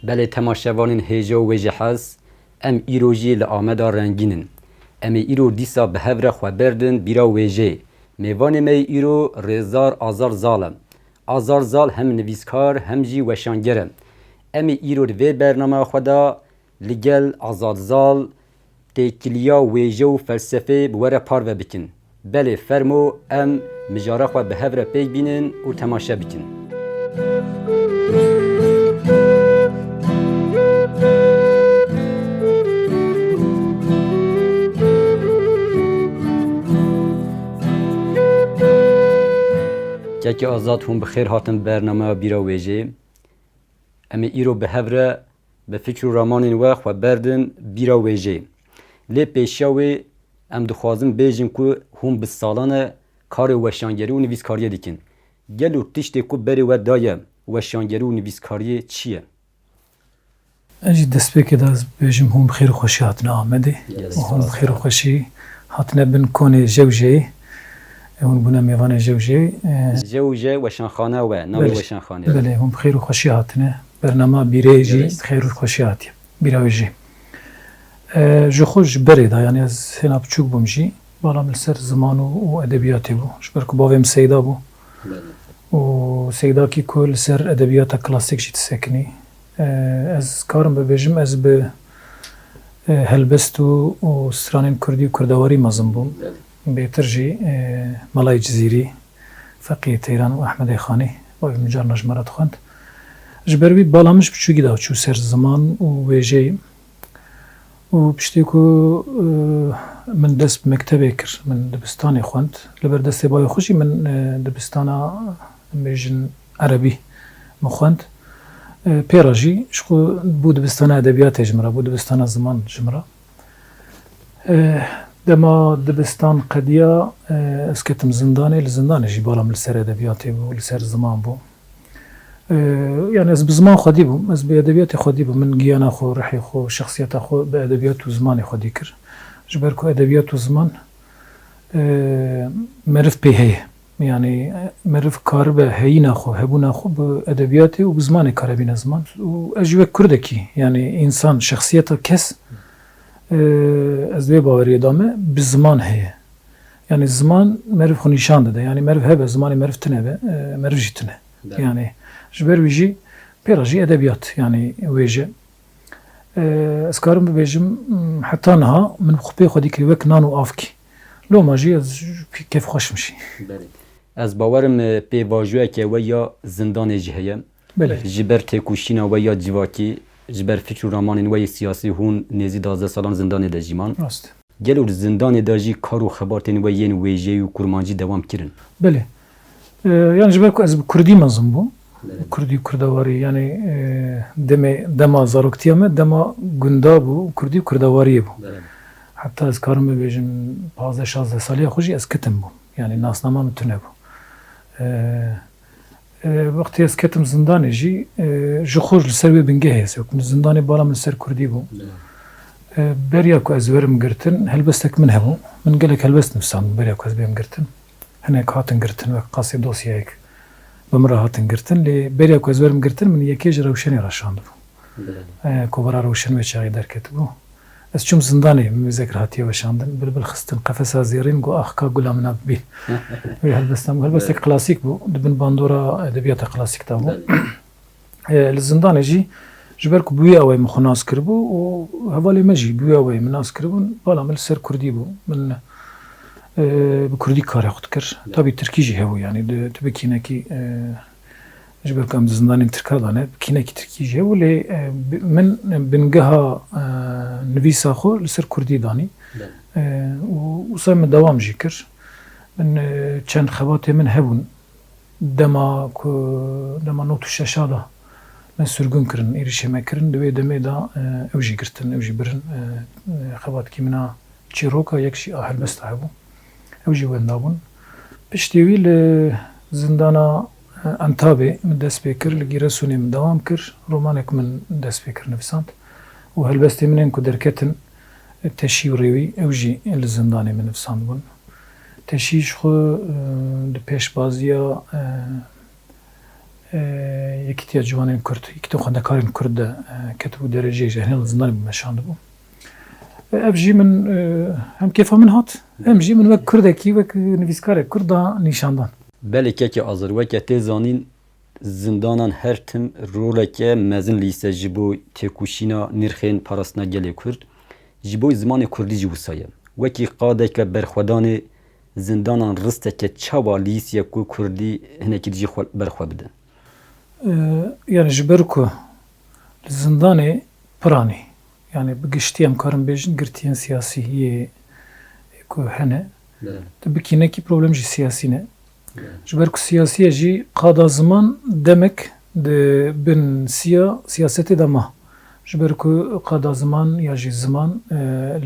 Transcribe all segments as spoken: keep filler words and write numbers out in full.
Belê temaşevanên hêja û wêjê hez, em îro jî li Ameda rengîn in. Em ê îro dîsa bi hev re xwe berdin bîra wêjeyê. Mêvanê me yê îro Rêzdar Azad Zal e. Azad Zal hem nivîskar hem jî weşanger e. Em ê îro di vê bernameya xwe de li gel Azad Zal têkiliya wêje û felsefeyê bi we re parve bikin. Belê, fermo em mijara xwe bi hev re pêk bînin û temaşe bikin. Kekê Azad, hûn bi xêr hatin bernameya Bîra Wêjeyê. Em ê îro bi hev re bi fikr û ramanên we xwe berdin bîra wêjeyê. Lê pêşiya wê em dixwazin bêjin ku hûn bi salan e karê weşangerî û nivîskariyê dikin. Gelo tiştê ku berê we daye weşangerî û nivîskariyê çi ye? Ez jî destpêkê de ez bêjim hûn bi xêr û xweşî hatine Amedê. Gelek Hûn bi spas. Xêr û xweşî hatine bin konê Jewjeyê. Hûn bûne mêvanê Jewjeyê. Jewje weşanxane we, navê Belê. Weşanxanê. Belê, hûn bi xêr û xweşî hatine. Bernama Bîrê jî Gelek. Bi xêr û xweşî hatiye. Bîra wê jî. E, ji xwe ji berê de, yanî ez hêna biçûk bûm jî, bala min li ser ziman û, û edebiyatê bû. Ji ber ku bavê min Seyda bû. Belê. Û Seyda kî ku li ser edebiyata klasîk jî disekinî. E, ez karim bibêjim, ez bi, e, helbest û, û stranên kurdî û kurdewarî mezin bûm. Belê. Bêtir jî, e, Melayê Cizîrî, Feqiyê Teyran û Ehmedê Xanî, bavê min carna ji me re dixwend. Ji ber wî bala min ji biçûkî de çû ser ziman û wêjeyê. Û piştî ku, e, min dest bi mektebê kir, min dibistanê xwend. Li ber destê bavê xwe jî min, e, dibistana, em bêjin, erebî min xwend. E, pê re jî ji xwe bû dibistana edebiyatê ji min re, bû dibistana ziman ji min re. E, dema dibistan qediya, e, ez ketim zindanê, li zindanê jî bala min li ser edebiyatê bû, li ser ziman bû. E, yanî ez bi ziman xwedî bûm, ez bi edebiyatê xwedî bûm. Min giyana xwe, ruhê xwe, şexsiyeta xwe bi edebiyat û zimanê xwedî kir. Ji ber ku edebiyat û ziman, e, meriv pê heye. Yanî, e, meriv karibe heyîna xwe, hebûna xwe bi edebiyatê û bi zimanê kare bîne ziman. Û ez jî wek kurdekî, yanî însan, şexsiyeta kes, e, ez di vê baweriyê de me, bi ziman heye. Yanî ziman meriv xwe nîşan dide. Yanî meriv hebe, zimanê meriv tune be, e, meriv jî tune. Belê. Yanî ji ber wî jî pê re jî edebiyat, yanî wêje. E, ez karim bibêjim, m, heta niha min xwe pê xwedî kirî wek nan û avkî. Loma jî ez pê kêfxweş im jî. Belê. Ez bawerim, e, pêvajoyeke we ya zindanê jî heye. Belê. Ji ber têkoşîna we ya civakî, ji ber fikr û ramanên we yê siyasî hûn nêzî duwazdeh salan zindanê de jî man. Rast. Gelo di zindanê de jî kar û xebatên we yên wêjeyî û kurmancî dewam kirin? Belê. E, yanî ji ber ku ez bi kurdî mezin bûm. Belê. Kurdî û kurdewarî, yanî, e, demê, dema zaroktiya me, dema gunda bû, kurdî û kurdewariyê bû. Belê. Heta ez karim bibêjim, pazdeh şazdeh saliya xwe jî ez kitim bûm. Yanî nasnama min tune bû. E, e, wextê ez ketim zindanê jî, e, ji xwe li ser wê bingehê ez, wek min zindanê bala min li ser kurdî bû. Belê. E, beriya ku ez werim girtin, helbestek min hebû. Min gelek helbest nivîsand beriya ku ez bêm girtin. Hinek hatin girtin wek qasê dosyayek bi min re hatin girtin. Lê beriya ku ez werim girtin, min yekê ji Rewşenê re şandibû. Belê. E, kovara Rewşen wê çaxê derketibû. Ez çûm zindanê, min vê zekir hatiye weşandin. Bilbil xistin, qefesa zêrîn, got, "Ax, ka gula min a bibî." Wê helbestan bû. Helbestek Belê. Klasîk bû. Di bin bandora edebiyata klasîk de bû. Belê. E, li zindanê jî ji ber ku bi wî awayî min xwe nas kiribû û hevalê me jî bi wî awayî min nas kiribûn, bala min li ser kurdî bû. Min, e, bi kurdî karê xwe dikir. Ya. Tabî tirkî jî hebû, yanî di, tu bi kînekî, e, ji ber ku em di zindanên tirka de ne, bi kînekî tirkî jî hebû, lê, e, bi, min bingeha, e, nivîsa xwe li ser kurdî danî. Belê. E, û wisa min dewam jî kir. Min, e, çend xebatê min hebûn. Dema ku, dema nod û şeş a de me sirgûn kirin, êrîşê me kirin, di wê demê de, e, ew jî girtin, ew jî birin, e, e, xebatkî min a çîroka, yek jî a helbesta hebû. Ew jî wenda bûn. Piştî wî li zindana, e, Entabê min dest pê kir, li Gîresunê min dewam kir, romanek min dest pê kir nivîsand û helbestê min ên ku derketin, e, Teşî û Rêwî, ew jî li zindanê min nivîsandibûn. Teşî ji xwe, e, di pêşbaziya, e, e, Yekîtiya Ciwanên Kurd, Yekîtiya Xwendekarên Kurd de, e, ketibû dereceyê jî, hene li zindanê bû meşandibû. E, ev jî min, e, hem kêfa min hat, hem jî min wek Kurdekî, wek nivîskarek Kurd da nîşandan. Belê kekê Azir, weke tê zanîn, zindanan her tim roleke mezin lîse ji bo têkoşîna nirxên parastina gelê Kurd. Ji bo zimanê Kurdî jî wisa ye. Wekî qadeke berxwedanê zindanan risteke çawa lîsiye ku Kurdî hinekî dijî xwe, ber xwe bide? E, yani ji ber ku li zindanê piranî, yani bi giştî em karin bêjin girtiyên siyasî yê ku hene, Belê. Tu bikî nekî problem jî siyasî ne. Belê. Ji ber ku siyasî ye jî qada ziman demek di bin siya siyasetê de ma. Ji ber ku qada ziman ya jî ziman, e,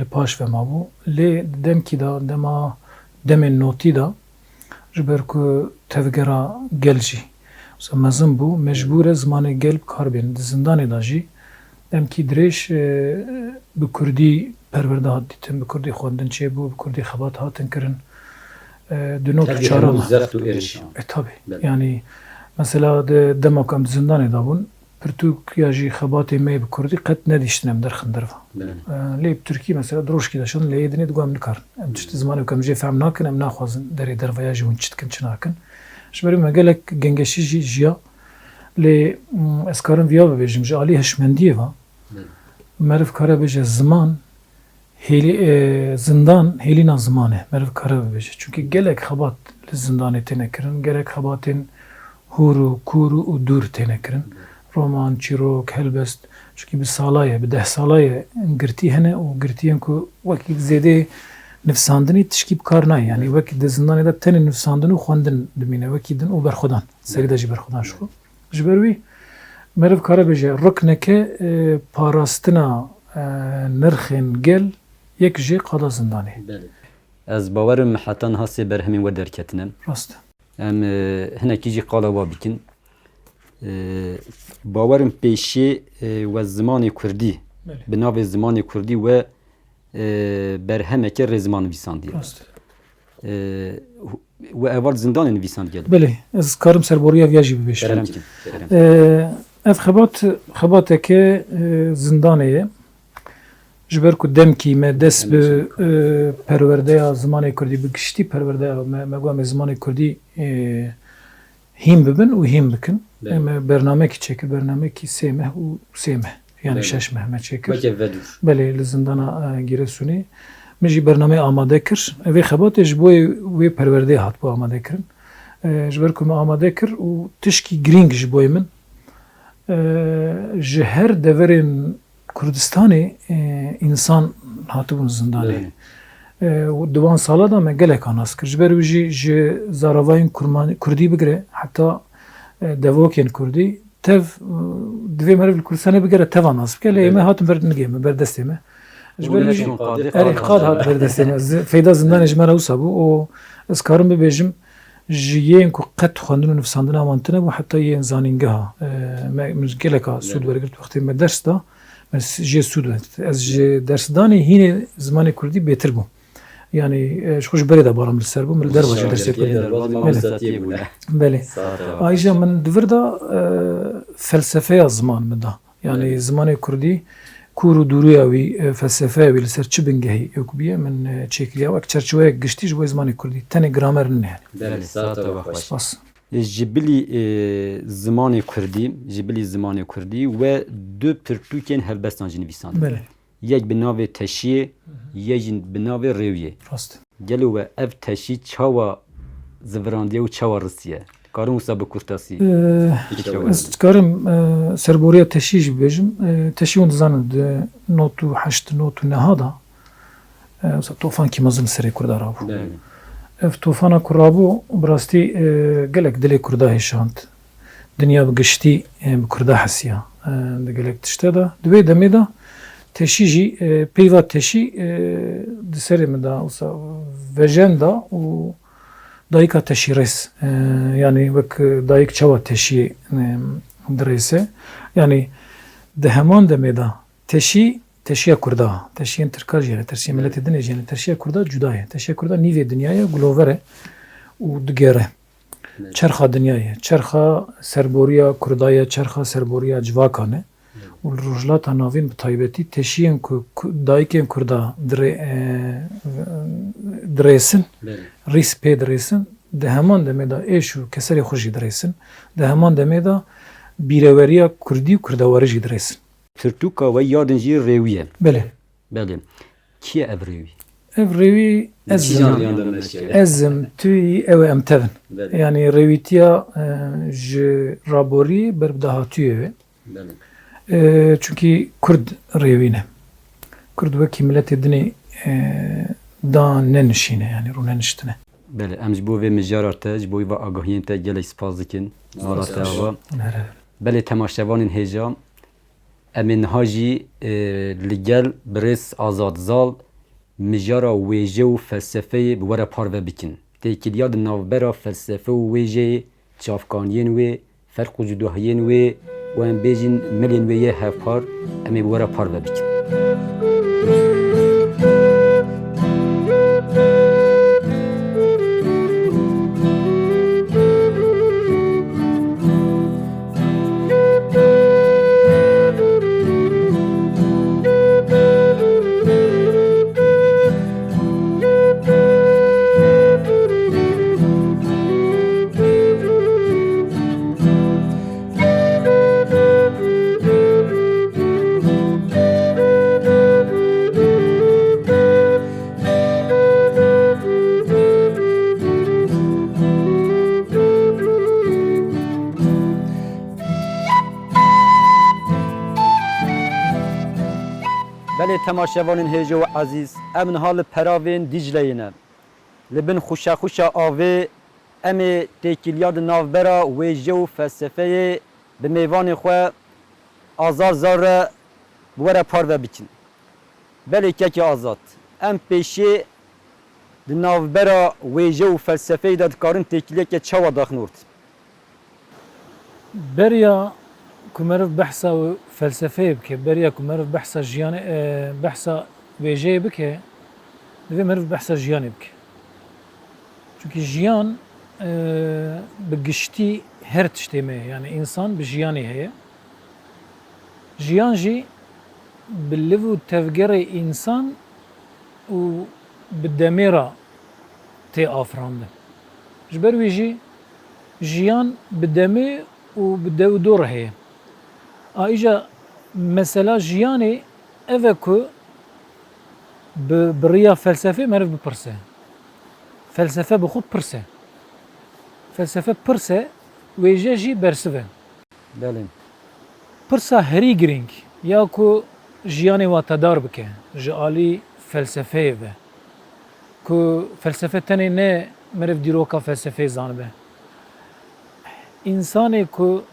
li paş ve mabû. Lê di demkî de, dema demên notî de, ji ber ku tevgera gel jî, mesela mezin bû, mecbûr e zimanê gel bi kar bên. Di zindanê de jî demkî dirêj, e, bi kurdî perwerde hat dîtin, bi kurdî xwendin çêbû, bi kurdî xebat hatin kirin. E, di not û çaran. Zeft û êrişan. E, tabii. Belê. Yani, mesela di dema ku em di zindanê de bûn, pirtûk ya jî xebatê me yê bi kurdî qet nedîştin em derxin derve. Belê. E, lê bi tirkî mesela droşkî de şandin, lê yê dinê digot em nikarin. Em tiştî zimanê ku em jê fehm nakin, em naxwazin derê derve ya jî hûn çi dikin, çi nakin. Ji ber me gelek gengeşî jî jiya. Lê, mm, ez karim viya bibêjim, ji alî hişmendiyê ve, Belê. meriv kare bêje ziman, hêlî, e, zindan hêlîna ziman e, meriv kare bibêje. Çunkî gelek xebat li zindanê têne kirin, gelek xebatên hûr û kûr û dûr têne kirin. Roman, çîrok, helbest, çunkî bi sala ye, bi deh sala ye girtî hene û girtiyên ku wekî zêdê nivsandinî tişkî bi kar nayê. Yani wekî di zindanê de tenê nivsandin û xwendin dimîne, wekî din û berxwedan. Serî de jî berxwedan ji xwe. Ji ber wî meriv kare bêje, rukneke, e, parastina, e, nirxên gel yek jê qada zindanê. Belê. Ez bawerim heta niha sê berhemên we derketine. Rast e. Em, e, hinekî jî qala wa bikin. E, bawerim pêşê, e, we zimanê kurdî, Belê. bi navê zimanê kurdî we, e, berhemeke rêziman nivîsandiye. Rast e. E, hu-, we heval zindanê nivîsand gel. Belê, ez karim serboriya viya jî bibêjim. Kerem kin, kerem. E, ev xebat, xebateke, e, zindanê ye. Ji ber ku demkî me dest bi, e, perwerdeya zimanê kurdî, bi giştî perwerdeya me, me got em ê zimanê kurdî, e, hîn bibin û hîn bikin. Belê. Em ê bernamekî çêkir, bernamekî sê meh û sê meh, yani Belê. şeş meh me çêkir. Weke vedûr. Belê, li zindana, e, Giresunê. Min jî bernameyê amade kir. Vê xebatê ji bo wê perwerdeyê hatibû amade kirin. E, ji ber ku me amade kir û tişkî girîng ji boyê min, e, ji her deverên Kurdistanê, e, însan hatibûn zindanê. Belê. E, û di wan sala de me gelek nas kir. Ji ber wî jî ji zaravayên kurman-, kurdî bigire heta, e, devokên kurdî tev, e, divê meriv li Kurdistanê bigere teva nas bike. Lê Belê. me hatin ber nigê me, ber destê me. Ji ber wî jî Erê, qad hat ber destê me. Zi-, feyda zindanê ji me re wisa bû û ez karim bibêjim, ji yên ku qet xwendin û nivîsandina wan tune bû, heta yên zanîngeha, e, me, min geleka sûd Belê. wergirt wextê me ders da, me s-, jê sûd wert. Ez ji dersdanê hînê zimanê kurdî bêtir bûm. Yani, e, ji xwe ji berê de baram li ser bûm, li derva jî dersê kurdî. Belê. Belê. Ayrıca min di vir de, e, felsefeya ziman min da. Yani Belê. zimanê kurdî, kûr û dûriya wî, e, felsefeya wî li ser çi bingehî ewk bûye, min, e, çêkiriye wek çerçeveyek giştî ji bo zimanê kurdî. Tenê gramer nine yani. Belê, saeta we xweş. Spas. Ji bilî, e, zimanê kurdî, ji bilî zimanê kurdî we du pirtûkên helbestan jî nivîsand. Belê. Yek bi navê Teşiyê, Hı hı. yek jî bi navê Rêwiyê. Rast. Gelo we ev teşî çawa zivirandiye û çawa risiye? Karin wisa bi kurtasî Ee, fikra we ez bidin? Dikarim, e, serboriya teşî jî bibêjim. E, teşî hûn dizanin di not û heşt, not û neha da, e, wisa tofankî mezin li serê Kurda rabû. Belê. Ev tofana ku rabû, bi rastî, e, gelek dilê Kurda hêşand. Dinya bi giştî, e, bi Kurda hesiya, e, di gelek tişte de. Di wê demê de teşî jî, e, peyva teşî, e, di serê min de wisa vejen da û dayika teşî rêz, e, yanî wek dayik çawa teşiyê, e, dirêse. Yanî di heman demê de teşî, teşiya Kurda, teşiyên Tirka jî hene, teşiyên miletê din jî hene, teşiya Kurda cuda ye. Teşiya Kurda nîvê dinya ye, gulover e û digere. Çerxa dinyayê, çerxa serboriya Kurda ye, çerxa serboriya civakan e. Û li Rojhilata Navîn bi taybetî teşiyên ku, ku dayikên Kurda dirê-, e, dirêsin, Belê. rîs pê dirêsin, di heman demê de êş û keserê xwe jî dirêsin, di heman demê de bîreweriya Kurdî û Kurdewarî jî dirêsin. Pirtûka we ya din jî rêwî ye. Belê. Belê. Kî ye ev rêwî? Ev rêwî ez Kîjan im. Li yan de meşe? Ez im, tu yî, ew ê em tev in. Belê. Yanî rêwîtiya, e, ji raborî ber bi dahatûyê ve. Belê. E, çunkî Kurd rêwî ne. Kurd wekî miletê dinê, e, da nenişîne, yanî rûneniştine. Belê, em ji bo vê mijara te, ji bo vê agahiyên te gelek spas dikin. Spas Mala te dikin. Ava. Here. Belê temaşevanên hêja, em ê niha jî, e, li gel birêz Azad Zal mijara wêje û felsefeyê bi we re parve bikin. Têkiliya di navbera felsefe û wêjeyê, çavkaniyên wê, ferq û cudahiyên wê û em bêjin milên wê yê hevpar, em ê bi we re parve bikin. Belê temaşevanên hêja û ezîz, em niha li peravên Dîcleyê ne. Li bin xuşexuşa avê em ê têkiliya di navbera wêje û felsefeyê bi mêvanê xwe Azad Zal re bi we re parve bikin. Belê kekê Azad, em pêşê di navbera wêje û felsefeyê de dikarin têkiliyeke çawa daxin ortê? Beriya ku meriv behsa felsefeyê bike, beriya ku meriv behsa jiyanê, e, behsa wêjeyê bike, divê meriv behsa jiyanê bike. Çunkî jiyan, e, bi giştî her tiştê me ye. Yanî însan bi jiyanê heye. Jiyan jî bi liv û tevgerê însan û bi demê re tê afirandin. Ji ber wî jî jiyan bi demê û bi dew û dor heye. A îja mesela jiyanê ev e ku bi, bi riya felsefê meriv bipirse. Felsefe bi xwe pirs e. Felsefe pirs e, wêje jî bersiv e. Belê. Pirsa herî girîng ya ku jiyanê watedar bike ji alî felsefeyê ve, ku felsefe tenê ne meriv dîroka felsefeyê zanibe. Însanê ku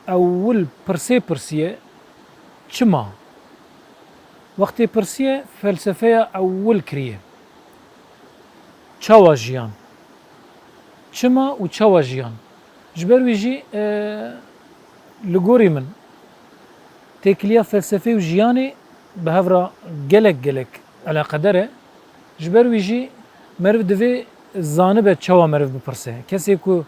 ewil pirsê pirsiye, çima? Wextê pirsiye, felsefeya ewil kiriye. Çawa jiyan? Çima û çawa jiyan? Ji ber wî jî, e, li gorî min, têkiliya felsefê û jiyanê bi hev re gelek gelek eleqedar e. Ji ber wî jî meriv divê zanibe çawa meriv bipirse. Kesê ku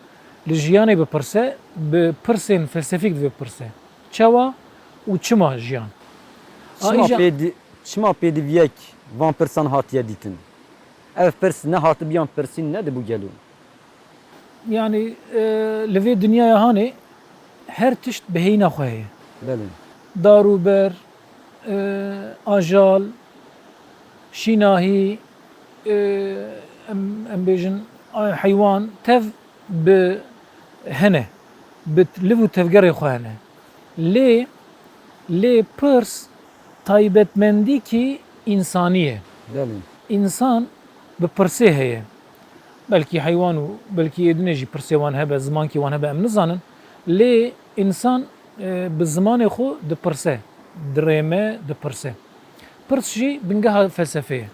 li jiyanê bipirse, bi pirsên felsefîk divê bipirse. Çawa û çima jiyan? Çima Ayrıca pêdi-, çima pêdiviyek van pirsan hatiye dîtin? Ev pirs nehatibiyan pirsîn nedibû gelo? Yanî, e, li vê dinyaya hanê her tişt bi heyîna xwe heye. Belê. Dar û ber, e, ajal, şînahî, e, em, em bêjin, a, heywan, tev bi hene, bi liv û tevgerê xwe hene. Lê, lê pirs taybetmendîkî însanî ye. Belê. Însan bi pirsê heye. Belkî heywan û belkî êdinê jî pirsê wan hebe, zimankî wan hebe, em nizanin. Lê însan, e, bi zimanê xwe dipirse, dirême, dipirse. Pirs jî bingeha felsefê ye.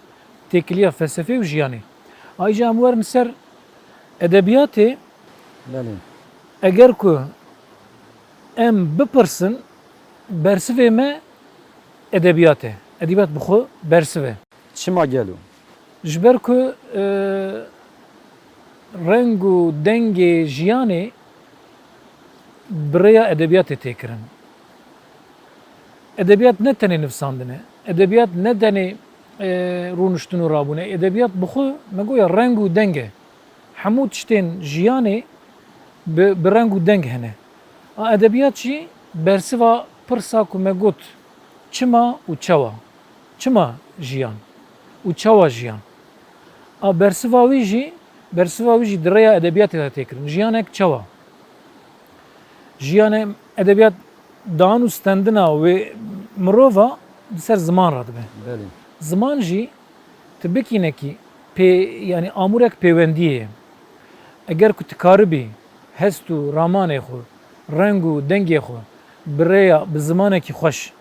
Têkiliya felsefê û jiyanê. Ayrıca em werin ser edebiyatê. Belê. Eger ku em bipirsin, bersivê me edebiyat e. Edebiyat bi xwe bersiv e. Çima gelo? Ji ber ku, e, Reng û dengê jiyanê bi rêya edebiyatê tê kirin. Edebiyat ne tenê nivsandin e. Edebiyat ne tenê, e, rûniştin û rabûn e. Edebiyat bi xwe me goya reng û deng e. Hemû tiştên jiyanê bi, bi reng û deng hene. A edebiyat jî bersiva pirsa ku me got, çima û çawa? Çima jiyan û çawa jiyan? A bersiva wî jî, bersiva wî jî di rêya edebiyatê de tê kirin. Jiyanek çawa? Jiyanê edebiyat dan û stendina wê mirova di ser ziman re dibe. Belê. Ziman jî ti bikînekî pê, yanî amûrek pêwendiyê ye. Eger ku ti karibî hest û ramanê xwe, reng û dengê xwe bi rêya, bi zimanekî xweş,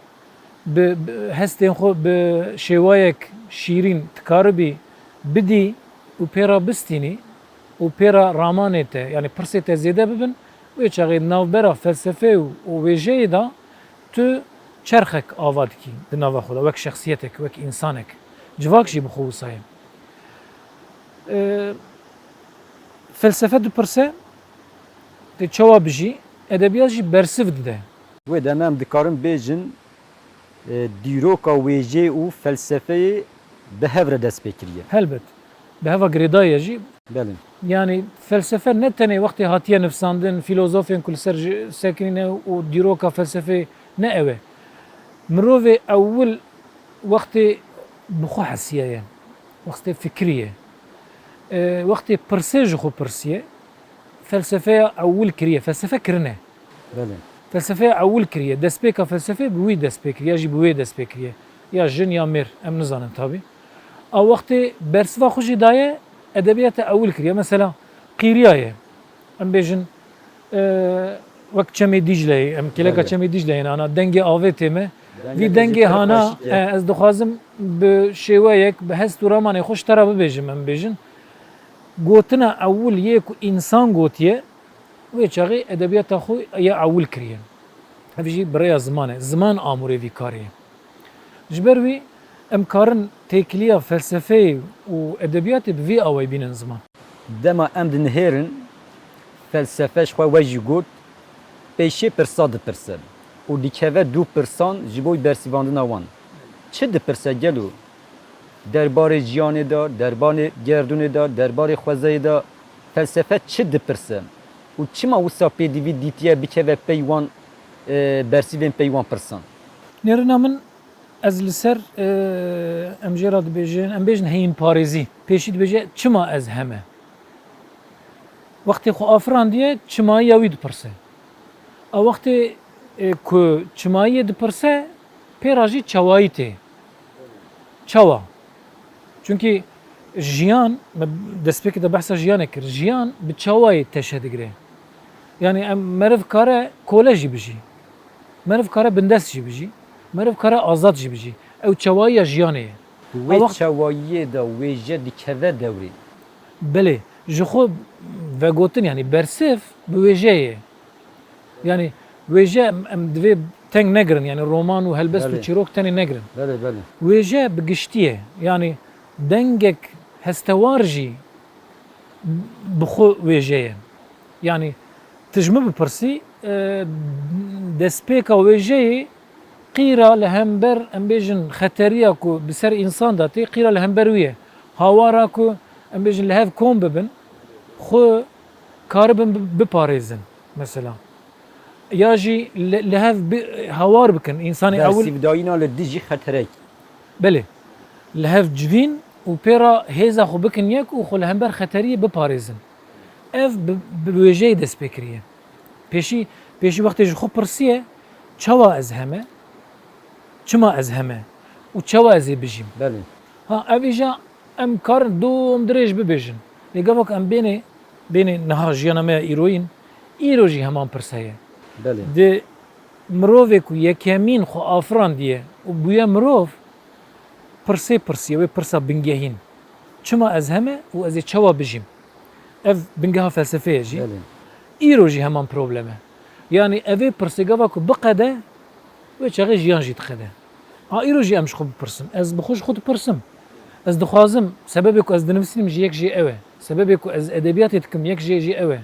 bi, bi hestên xwe bi şêwayek şîrîn ti karibî bidî û pê re bistînî û pê re ramanê te, yanî pirsê te zêde bibin, wê çaxê di navbera felsefeyê û, û wêjeyê de tu çerxek ava dikî di nava xwe de, wek şexsiyetek, wek însanek. Civak jî bi xwe wisa ye. E, felsefe dipirse, tu çawa bijî, edebiyat jî bersiv dide. Wê demê em dikarin bêjin, e, dîroka wêjeyê û felsefeyê bi hev re dest pê kiriye. Helbet. Bi heva girêdayî ye jî. Belê. Yanî felsefe ne tenê wextê hatiye nivsandin, fîlozofên ku li ser ji sekinîne û dîroka felsefeyê ne ew e. Mirovê ewil wextê bi xwe hesiyaye, wextê fikiriye, e, wextê pirsê ji xwe pirsiye, felsefeya ewil kiriye, felsefe kirine. Belê. Felsefeya ewil kiriye, destpêka felsefê bi wî dest pê kiriye, ya jî bi wê dest pê kiriye. Ya jin ya mêr, em nizanin tabî. A wextê bersiva xwe jî daye, edebiyata ewil kiriye. Mesela qîriyaye. Em bêjin, e, wek Çemê Dîcleyê, em kêleka Belê. Çemê Dîcleyê hene, ana dengê avê tê me. Dengê Vî dengê Dîcleyê hana, xweşik e. E, ez dixwazim bi şêweyek, bi hest û ramanê xwe ji te re bibêjim, em bêjin. Gotina ewil yê ku însan gotiye, wê çaxê edebiyata xwe ya ewil kiriye. Ev jî bi rêya ziman e. Ziman amûrê vî karê ye. Ji ber wî em karin têkiliya felsefeyê û edebiyatê bi vî awayî bînin ziman. Dema em dinihêrin, felsefe ji xwe we jî got, pêşê pirsa dipirse û dikeve du pirsan ji bo bersivandina wan. Çi dipirse gelo? Derbarê jiyanê de, derbarê gerdûnê de, derbarê xwezayê de felsefe çi dipirse? Û çima wisa pêdivî dîtiye bikeve pey wan, e, bersivên pey wan pirsan? Nêrîna min, ez li ser, e, em jê re dibêjin, em bêjin heyînparêzî. Pêşî dibêje, çima ez heme? Wextê xwe afirandiye, çimayiya wî dipirse. A wextê, e, ku çimayiyê dipirse, pê re jî çawayî tê. Çawa? Çunkî jiyan, me destpêkê de behsa jiyanê kir, jiyan bi çawayê teşe digire. Yanî em, meriv kare kole jî bijî. Meriv kare bindest jî bijî. Meriv kare azad jî bijî. Ew çawayiya jiyanê ye. Wê A wext çawayiyê de wêje dikeve dewrê. Belê, ji xwe vegotin, yanî bersiv bi wêjeyê ye. Yanî wêje em, em divê teng negirin, yanî roman û helbest û Belê. çîrok tenê negirin. Belê, belê. Wêje bi giştî ye. Yanî dengek hestewar jî bi xwe wêje ye. Yanî tu ji min bipirsî, e, destpêka wêjeyê qîra li hember, em bêjin, xeteriya ku bi ser însan de tê, qîra li hember wî ye. Hawara ku, em bêjin, li hev kom bibin, xwe karibin bi-, biparêzin, mesela. Ya jî li, li hev bi-, hawar bikin. Însanê ewil Bersîvdayîna li dijî xeterek. Belê. Li hev civîn û pê re hêza xwe bikin yek û xwe li hember xeteriyê biparêzin. Ev bi, bi wêjeyê dest pê kiriye. Pêşî, pêşî wextê ji xwe pirsiye, çawa ez heme? Çima ez heme? Û çawa ez ê bijîm? Belê. Ha, ev îja em karin dom dirêj bibêjin. Lê gava ku em bênê, bênê niha jiyana me ya îroyîn, îro jî heman pirs heye. Belê. Di mirovê ku yekemîn xwe afirandiye û bûye mirov, pirsê pirsiye, wê pirsa bingehîn. Çima ez heme û ez ê çawa bijîm? Ev bingeha felsefê ye jî. Belê. Îro jî heman problem e. Yanî evê pirsê gava ku biqede, wê çaxê jiyan jî diqede. A îro jî em ji xwe bipirsin. Ez bi xwe ji xwe dipirsim. Ez dixwazim, sebebê ku ez dinivîsînim jî yek jê ew e. Sebebê ku ez edebiyatê dikim, yek jê jî ew e.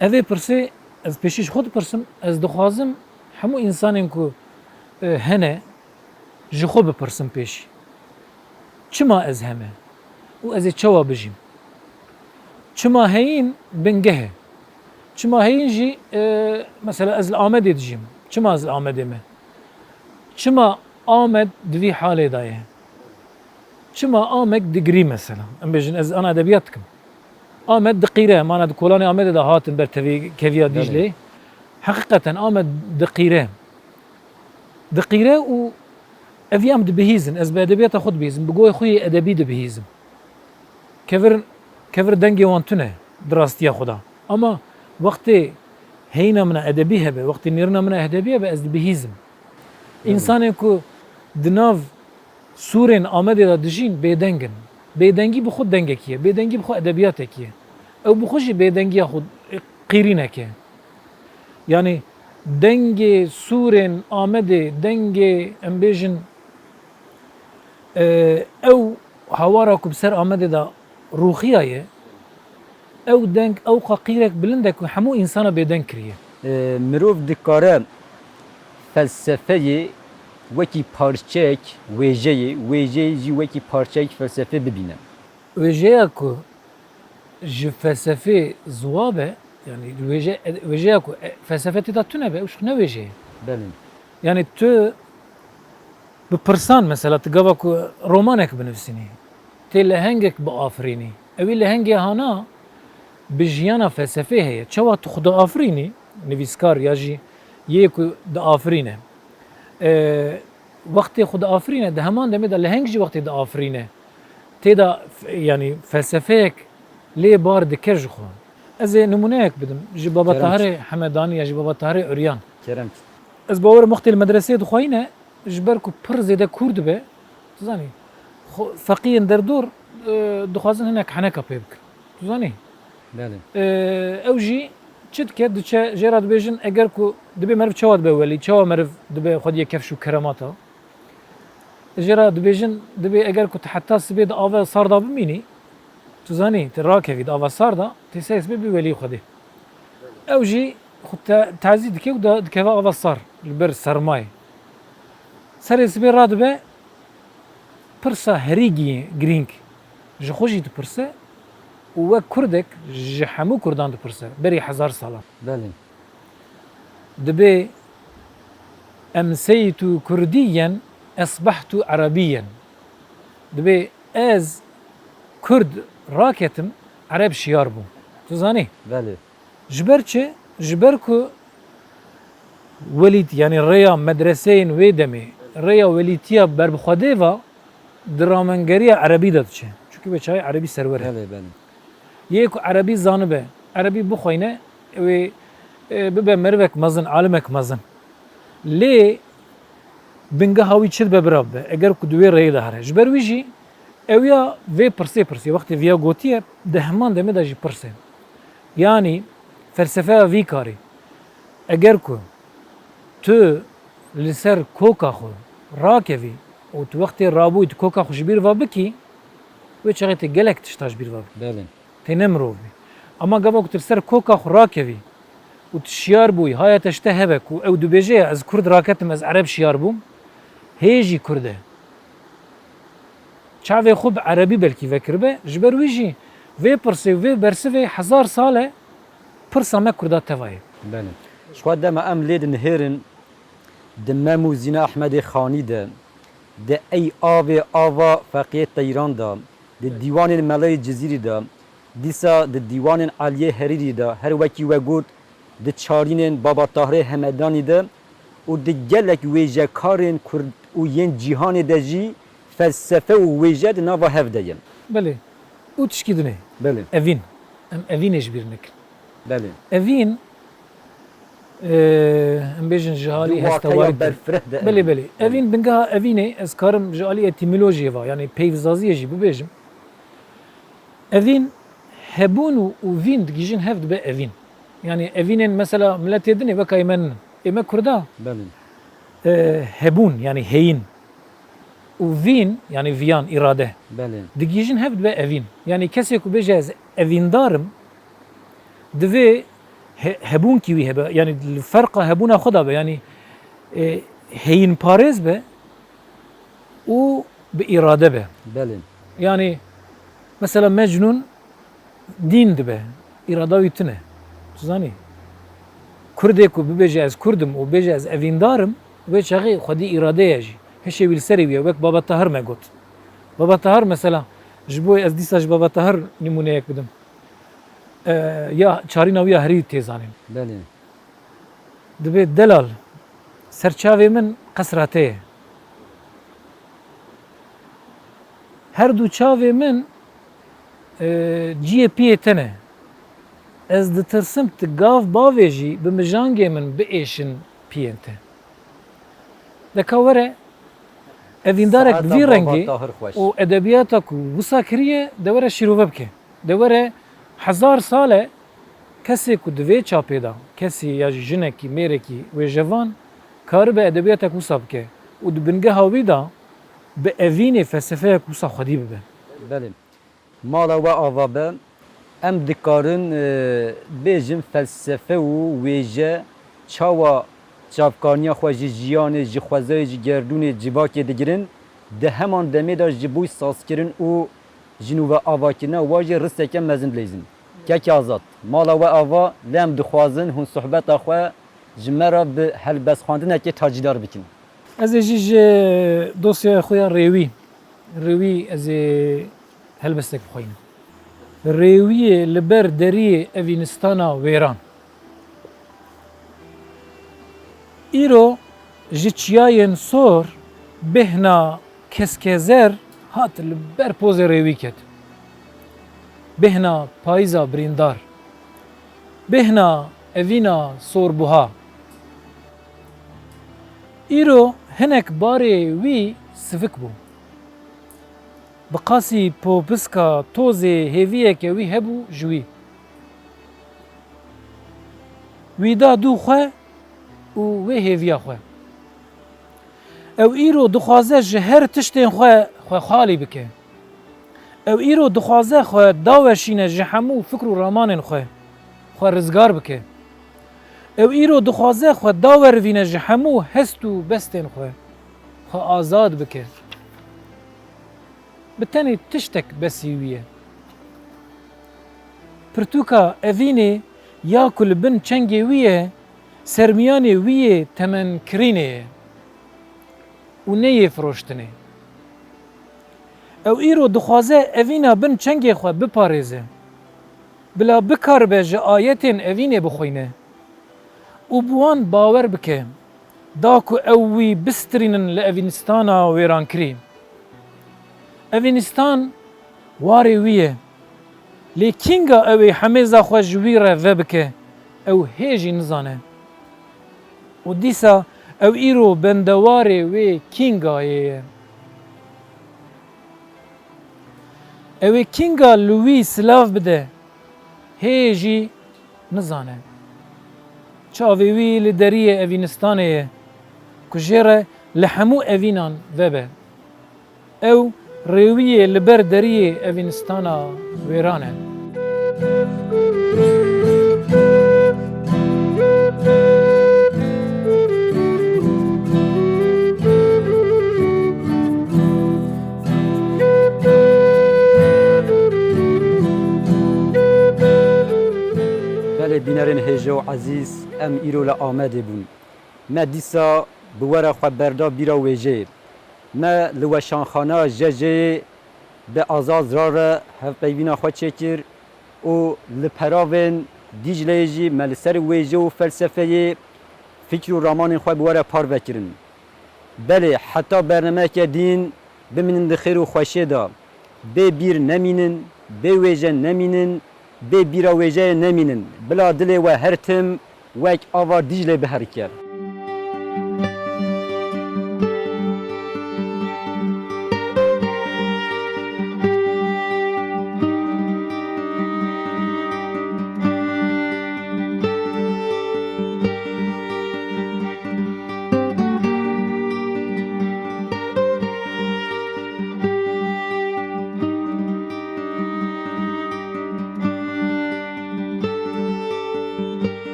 Evê pirsê ez pêşî ji xwe dipirsim, ez dixwazim hemû însanên ku, e, hene, ji xwe bipirsim pêşî. Çima ez heme? Û ez ê çawa bijîm? Çima heyîn bingeh e? Çima heyîn jî, e, mesela ez li Amedê dijîm. Çima ez li Amedê me? Çima Amed di vî halê de ye? Çima Amed digirî mesela? Em bêjin ez ana edebiyat dikim. Amed diqîre, mana di kolanê Amedê de hatin ber tevî keviya Belê. Dîcleyê. Heqîqeten Amed diqîre. Diqîre û ev em dibihîzin. Ez bi edebiyata xwe dibihîzim. Bi goyê xwe yê edebî dibihîzim. Kevir, kevir dengê wan tune di rastiya xwe de. Ama wextê heyîna min a edebî hebe, wextê nêrina min a edebî hebe, ez dibihîzim. Belê. Însanên ku di nav sûrên Amedê de dijîn, bêdeng in. Bêdengî bi xwe dengekî ye. Bêdengî bi xwe edebiyatekî ye. Ew bi xwe jî bêdengiya xwe qîrînek e. Yanî dengê sûrên Amedê, dengê, em bêjin, e, ew hawara ku bi ser Amedê de rûxiyaye, ew deng ewqa qîrek bilind e ku hemû însana bêdeng kiriye. E, mirov dikare felsefeyê wekî parçeyek wêjeyê, wêjeyê jî wekî parçeyek felsefê bibîne. Wêjeya ku ji felsefê ziwa be, yanî wêje-, wêjeya ku, e, felsefe tê de tune be, ew ji xwe ne wêje ye. Belê. Yanî tu bi pirsan, mesela, tu gava ku romanek binivîsînî, tê lehengek biafirînî. Ewî lehengê hana bi jiyana felsefê heye. Çawa tu xwe diafirînî, nivîskar ya jî yê ku diafirîne. E, wextê xwe diafirîne, di heman demê de leheng jî wextê diafirîne. Tê de f-, yanî felsefeyek lê bar dike ji xwe. Ez ê nimûneyek bidim. Ji Baba Kerem. Tahirê Hemedanî ya ji Baba Tahirê Uryan. Kerem. Ez bawerim wextê li medreseyê dixwayîne, ji ber ku pir zêde kûr dibe, tu zanî, xwe-, feqiyên derdor, e, dixwazin hinek heneka pê bikin. Tu zanî? Belê. E, ew jî çi dike, diçe jê re dibêjin, eger ku dibê meriv çawa dibe welî, çawa meriv dibe xwediyê kefş û keremata? Jê re dibêjin, dibê eger ku tu heta sibê di ava sar de bimînî, tu zanî, tu rakevî di ava sar de, tê serê sibê bî welî Xwedê. Ew jî xwe te-, tazî dike û da-, dikeve ava sar li ber sermayê. Serê sibê radibe, pirsa herî gi-, girîng ji xwe jî dipirse û wek kurdek ji hemû kurdan dipirse berî hezar salan. Belê. Dibê, "Emseytu Kurdîyen, esbehtu Erebîyen." Dibê, "Ez kurd raketim, ereb şiyar bûm." Tu zanî? Belê. Ji ber çi? Ji ber ku welît, yanî rêya medreseyên wê demê, rêya welîtiya berbixwedê ve di ramengeriya erebî de diçe. Çunkî wê çaxê erebî serwer e. Belê, belê. Yê ku erebî zanibe, erebî bixweyne, wê, e, bibe merivek mezin, alimek mezin. Lê bingeha wî çi dibe bira bibe, eger ku di wê rêyê de here. Ji ber wî jî ew ya vê pirsê pirsiye, wextê viya gotiye, di heman demê de jî pirs e. Yanî felsefeya vî karî, eger ku tu li ser koka xwe rakevî û tu wextê rabûyî tu koka xwe ji bîr ve bikî, wê çaxê tê gelek tişta ji bîr ve bikî. Belê. Tê ne mirov bî. Ama gava ku tu li ser koka xwe rakevî û tu şiyar bûyî, haya te ji te hebe ku ew dibêje ya, "Ez kurd raketim, ez ereb şiyar bûm", hê jî kurd e. Çavê xwe bi erebî belkî vekiribe, ji ber wî jî vê pirsê û vê bersivê hezar sal e pirsa me kurda teva ye. Belê. Ji xwe dema em lê dinihêrin, di Mem û Zîna Ehmedê Xanî de, di Ey Avê Ava Feqiyê Teyran de, di dîwanên Melayê Cizîrî de, dîsa di dîwanên Eliyê Herîrî de, her wekî we got, di çarînên Baba Tahirê Hemedanî de û di gelek wêjekarên kurd û yên cîhanê de jî felsefe û wêje di nava hev de ye. Belê. Û tişkî dinê. Belê. Evîn. Em evînê ji bîr nekin. Belê. Evîn, e, em bêjin ji alî Di heste waqiya warî de. Berfireh de Belê, evîn. Belê. Belê. Evîn, bingeha evînê, ez karim ji alî etîmolojiyê ve, yanî peyvzaziyê jî bibêjim. Evîn, hebûn û, û vîn digihîjin hev dibe evîn. Yanî evînên mesela miletê din ê weka ê me nin. Ê me kurda, Belê. e, hebûn, yanî heyîn. û vîn, yanî viyan, îrade, Belê. digihîjin hev dibe evîn. Yanî kesê ku bêje ez evîndar im, divê he-, hebûnkî wî hebe. Yanî li ferqa hebûna xwe de be. Yanî, e, heyînparêz be û bi îrade be. Belê. Yanî mesela Mecnûn dîn dibe, îrada wî tune. Tu zanî? Kurdê ku bibêje ez Kurd im û bêje ez evîndar im, wê çaxê xwedî îrade ye jî. Hişê wî li serê wî ye, wek Baba Tahir me got. Baba Tahir mesela, ji bo ez dîsa ji Baba Tahir nimûneyek bidim. E, ya çarîna wî ya herî tê zanîn. Belê. Dibê delal, ser çavê min qesra te ye. Her du çavê min, e, ciyê piyê te ne. Ez ditirsim tu gav bavêjî bi mijangê min biêşin piyên te. Deka were, evîndarek bi vî rengî û edebiyata ku wisa kiriye, de were şîrove bike. De were hezar sal e kesê ku di vê çapê de, kesî ya jî jinekî, mêrekî wêjevan karibe edebiyatek wisa bike û di bingeha wî de bi evînê felsefeyek wisa xwedî bibe. Belê. Mala we ava be. Em dikarin, e, bêjin felsefe û wêje çawa çavkaniya xwe ji jiyanê, ji xwezayê, ji gerdûnê civakê digirin, di heman demê de ji bo sazkirin û ji nû ve avakirina wa jî risteke mezin dileyzin. Kekê Azad, mala we ava, lê em dixwazin hûn sohbeta xwe ji me re bi helbestxwendinekê tacîdar bikin. Ez ê jî ji dosyaya xwe ya rêwî, rêwî ez ê helbestek bixweynim. Rêwiyê li ber deriyê evînistana wêran. Îro ji çiyayên sor bêhna keskezer hat li ber pozê rêwî ket. Bêhna payîza birîndar. Bêhna evîna sorbuha. Îro hinek barê wî sivik bû. Bi qasî popiska tozê hêviyeke wî hebû ji wî. Wî da dû xwe û wê hêviya xwe. Ew îro dixwaze ji her tiştên xwe xwe xalî bike. Ew îro dixwaze xwe daweşîne ji hemû fikr û ramanên xwe, xwe rizgar bike. Ew îro dixwaze xwe dawerivîne ji hemû hest û bestên xwe, xwe azad bike. Bi tenê tiştek besî wî ye. Pirtûka evînê ya ku li bin çengê wî ye, sermiyanê wî yê temenkirînê ye û ne yê firoştinê. Ew îro dixwaze evîna bin çengê xwe biparêze, bila bikaribe ji ayetên evînê bixwîne û bi wan bawer bike, da ku ew wî bistirînin li evînistana wêrankirî. Evînistan warê wî ye. Lê kînga ew ê hemêza xwe ji wî re vebike, ew hê jî nizane. Û dîsa ew îro bendewarê wê kîngayê ye. Ew ê kînga li wî silav bide, hê jî nizane. Çavê wî li deriyê evînistanê ye, ku jê re li hemû evînan vebe. Ew rêwiyê li ber deriyê evînistana wêran e. Belê bînerên hêja û ezîz, em îro li Amedê bûn. Me dîsa bi we re xwe berda bîra wêjeyê. Me li weşanxaneya J J'yê bi Azad Zirar re hevpeyvîna xwe çêkir û li peravên Dîcleyê jî me li ser wêje û felsefeyê fikr û ramanên xwe bi we re parve kirin. Belê, heta bernameyeke dîn bimînin di xêr û xweşiyê de. Bê bîr nemînin, bê wêje nemînin, bê bîra wêjeyê nemînin. Bila dilê we her tim wek ava Dîclê biherike.